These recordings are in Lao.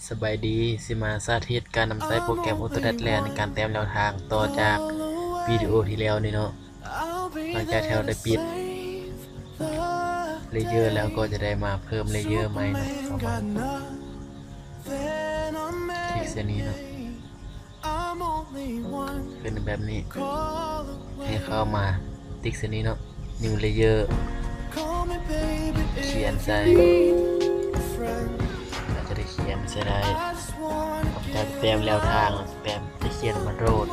ສະບາຍດີ, ຊິມາສາທິດການນຳໃຊ້ໂປຣແກຣມ Autodesk ແລະ ໃນການແຕ້ມແລວທາງ ຕໍ່ຈາກວິດີໂອທີ່ແລ້ວນີ້ເນາະ. ຫຼັງຈາກທີ່ເຮົາໄດ້ປິດເລເຢີແລ້ວ ກໍຈະໄດ້ມາເພີ່ມເລເຢີໃໝ່ເນາະ. ເຂົ້າມາຄລິກໃສ່ນີ້ເນາະ. ຂຶ້ນແບບນີ້ ໃຫ້ເຂົ້າມາຕິກໃສ່ນີ້ເນາະ New Layer ຂຽນໃສ່ ອາດຈະໄດ້ຂຽນໃສ່ໄດ້ ຈາກແຕ້ມແລວທາງ ແຕ້ມຈະຂຽນມາໂດດ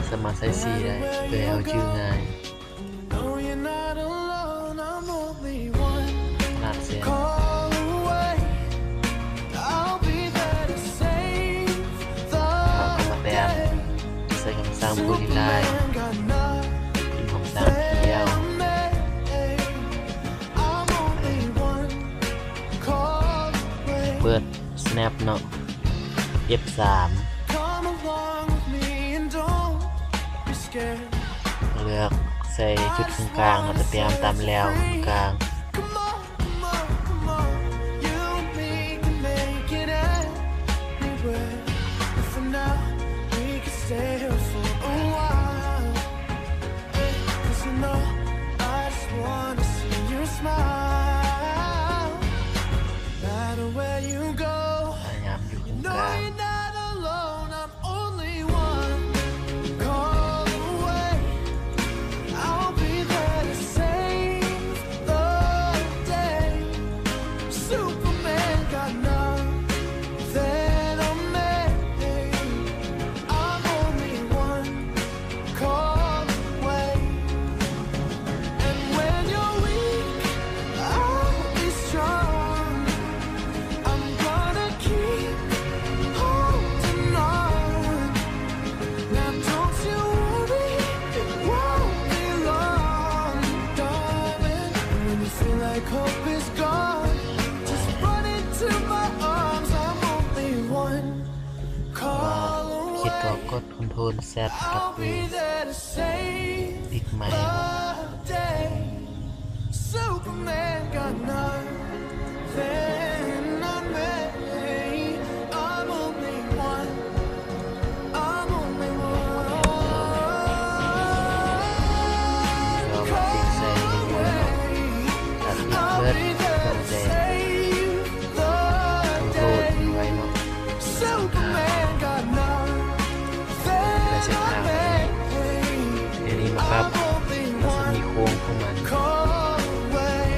ສາມາດໃສ່ສີໄດ້ ເພື່ອໃຫ້ເຮົາຈື່ງ່າຍ. ຂະໜາດເສັ້ນ ເຮົາກໍມາແຕ້ມ ໃສ່ຄຳສັ່ງ Polyline ພິມຄຳສັ່ງ P L ເປີດ Snap ເນາະ F ສາມ ເລືອກໃສ່ຈຸດກາງໆ ແລ້ວກໍແຕ້ມຕາມແລວກາງ. ພະຍາຍາມຢູ່ກົງກາງ.ຄິດກໍກົດ Control Z ກັບ V ຕິກໃໝ່. ເປັນເສັ້ນທາງແບບນີ້ ດຽວນີ້ມາປັບລັດສະໝີໂຄ້ງຂອງມັນ ກົດ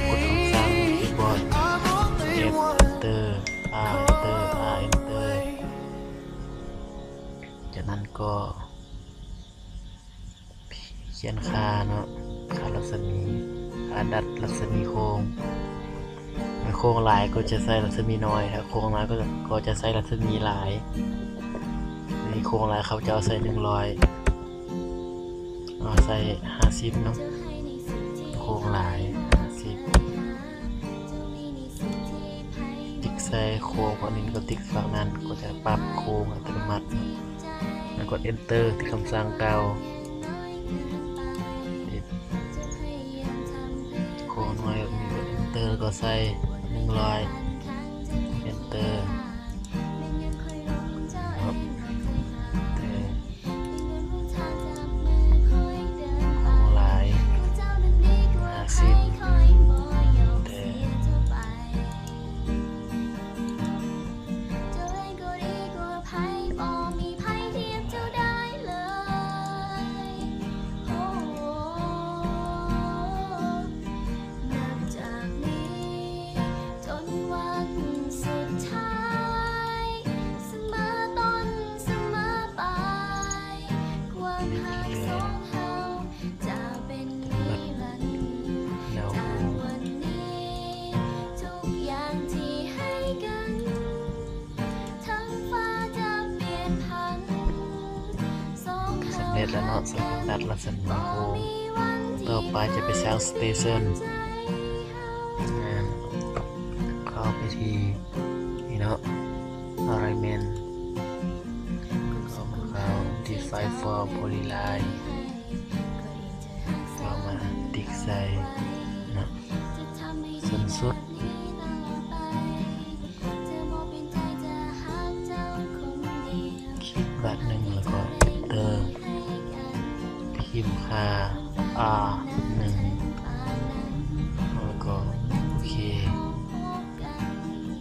ຄຳສັ່ງຄີບອດ F Enter R Enter R Enter ຈາກນັ້ນກໍ ຂຽນຄ່າເນາະ ຄ່າລັດສະໝີ ຄ່າດັດລັດສະໝີໂຄ້ງ ຖ້າໂຄ້ງຫຼາຍກໍຈະໃຊ້ລັດສະໝີນ້ອຍ ຖ້າໂຄ້ງນ້ອຍກໍ ກໍຈະໃຊ້ລັດສະໝີຫຼາຍ. ໃນໂຄ້ງຫຼາຍເຂົາເຈົ້າໃຊ້ໜຶ່ງຮ້ອຍ ເອົາໃສ່ຫ້າສິບເນາະ ໂຄ້ງຫຼາຍຫ້າສິບ ຕິກໃສ່ໂຄ້ງຝັ່ງນີ້ ກໍຕິກຝັ່ງນັ້ນ ກໍຈະປັບໂຄ້ງອັດຕະໂນມັດເນາະ. ແລ້ວກົດ Enter ທີ່ຄຳສັ່ງເກົ່າ ໂຄ້ງນ້ອຍແບບນີ້ Enter ກໍໃສ່ໜຶ່ງຮ້ອຍ Enter ເນາະ. ໂຄ້ງຫຼາຍຫ້າສິບ Enter. ສຳເລັດແລ້ວເນາະ ສຳລັບລັດສະໝີໂຄ້ງ. ຕໍ່ໄປຈະໄປສ້າງສະເຕເຊິນ ເຂົ້າໄປທີ່ນີ້ເນາະ Alignment ເຂົ້າມາ Define Form Polyline ເຂົ້າມາຕິກໃສ່ເນາະ. ສຸດ ຄລິກບາດໜຶ່ງ ແລ້ວກໍ Enter ພິມຄ່າ R ໜຶ່ງ ແລ້ວກໍໂອເຄ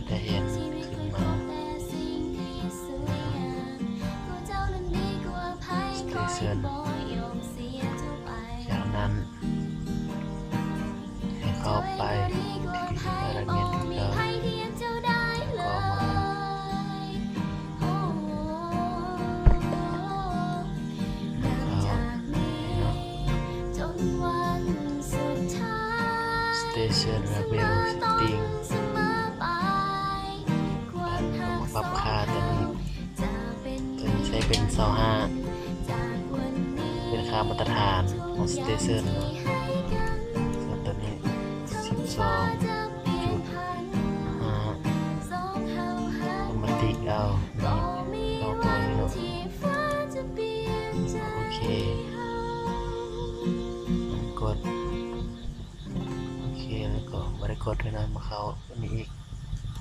ຈະເຫັນຂຶ້ນມາ Station ຈາກນັ້ນ ໃຫ້ເຂົ້າໄປທີ່ Alignment ຄືເກົ່າ ແລ້ວກໍມາ ເຂົ້າ Station Level Setting ແລ້ວກໍມາປັບຄ່າຕົວນີ້ ຕົວນີ້ໃຊ້ເປັນຊາວຫ້າ ເປັນຄ່າມາດຕະຖານຂອງ Station ເນາະ. ສ່ວນຕົວນີ້ສິບສອງຈຸດຫ້າ ເອົາມາຕິກເອົາ ນີ້ ເອົາຕົວນີ້ເນາະ. ໂອເຄ ກົດ ໂອເຄ ແລ້ວກໍບໍ່ໄດ້ກົດເທື່ອນະ ມາເຂົ້າອັນນີ້ອີກ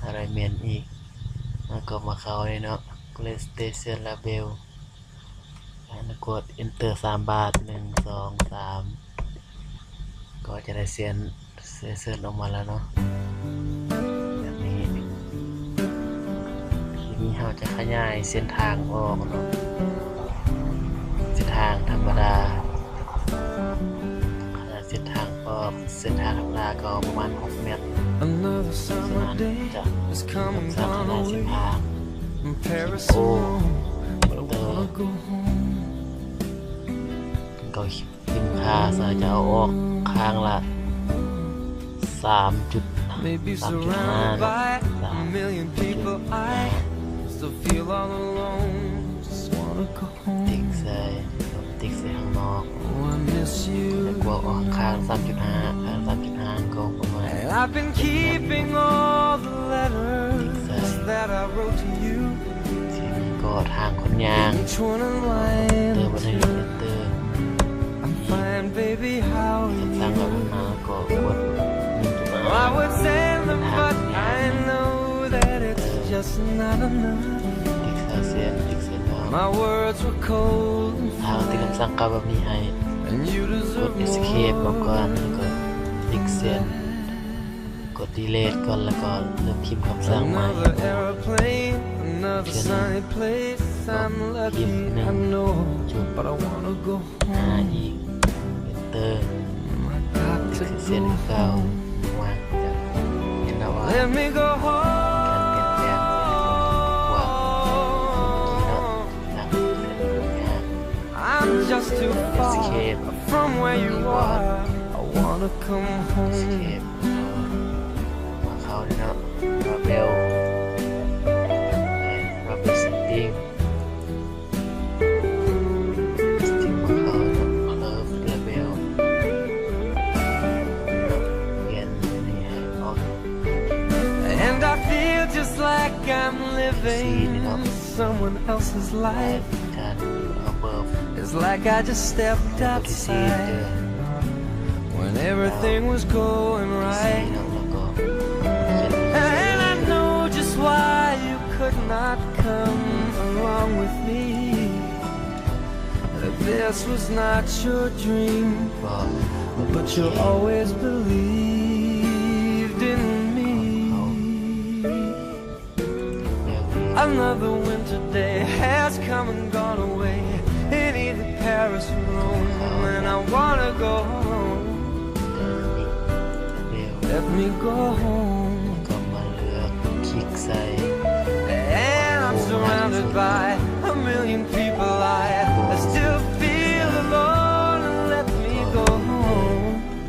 Alignment ອີກ ແລ້ວກໍມາເຂົ້ານີ້ເນາະ Station Level ແລ້ວກົດ Enter ສາມບາດ ໜຶ່ງ ສອງ ສາມ ກໍຈະໄດ້ Station ອອກມາແລ້ວເນາະ ແບບນີ້. ທີນີ້ເຮົາຈະຂະຫຍາຍເສັ້ນທາງອອກເນາະ ເສັ້ນທາງທຳມະດາ ຂະຫຍາຍເສັ້ນທາງອອກ ເສັ້ນທາງທຳມະດາກໍປະມານຫົກແມັດ ສະນັ້ນຈະ ສາມາດຂະຫຍາຍເສັ້ນທາງ Enter ກໍ ພິມຄ່າ ຈະເອົາອອກຂ້າງລະສາມຈຸດ ສາມຈຸດຫ້າເນາະ ສາມຈຸດຫ້າ ຕິກໃສ່ ຕິກໃສ່ຂ້າງນອກ ແລ້ວກວດອອກຂ້າງສາມຈຸດຫ້າ ຂ້າງສາມຈຸດຫ້າ ກໍປະມານ I've been keeping all the letters that I wrote to you ທີນີ້ກໍທາງຄົນຍ່າງ Each one in line ເຕີມາໄດ້ Enter I'm fine, baby, how are you? ຄຳສັ່ງເອົາມາກໍກົດ I would send them, but I know that it's just not enough. ຕິກໃສ່ເສັ້ນ ຕິກໃສ່ດາວ My words were cold and ຖ້າຕິກຄຳສັ່ງເກົ່າແບບນີ້ໃຫ້ and you deserve more. ກົດ Escape ອອກກ່ອນ ແລ້ວກໍຕິກເສັ້ນ ກົດ Delete ກ່ອນ ແລ້ວກໍເລີ່ມພິມຄຳສັ່ງໃໝ່ Another airplane, another sunny place. I'm lucky, I know, but I wanna go home. ອີກ Enter ຕິກເສັ້ນເກົ່າ ວ່າຈະເຫັນແລ້ວວ່າ Let me go home. ການປ່ຽນແປງຂອງພວກເມື່ອກີ້ເນາະ ຈາກເສັ້ນທາງ I'm just too far from where you are. I wanna come home. Escape ມາເຂົ້ານີ້ເນາະ Level ເອີ Level Setting Setting ມາເຂົ້າເນາະ Curve Level ປ່ຽນນີ້ໃຫ້ອອກ And I feel just like I'm living someone else's life. ການເອົາເບີ It's like I just stepped outside when everything was going right. And I know just why you could not come along with me. This was not your dream, but you always believed in me. Another winter day has come and gone away. It ain't Paris or Rome, and I wanna go home. Let me go home. ກໍມາເລືອກ ຄລິກໃສ່ And I'm surrounded by a million people. I, I still feel alone. Let me go home.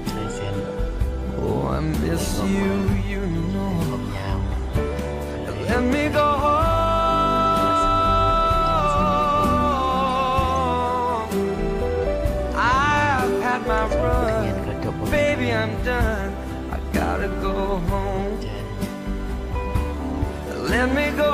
ໃສ່ເສັ້ນ Oh, I miss you, you know. ຄວາມຍາວ Let me go home. I've had my run. Baby, I'm done. I gotta go home. Let me go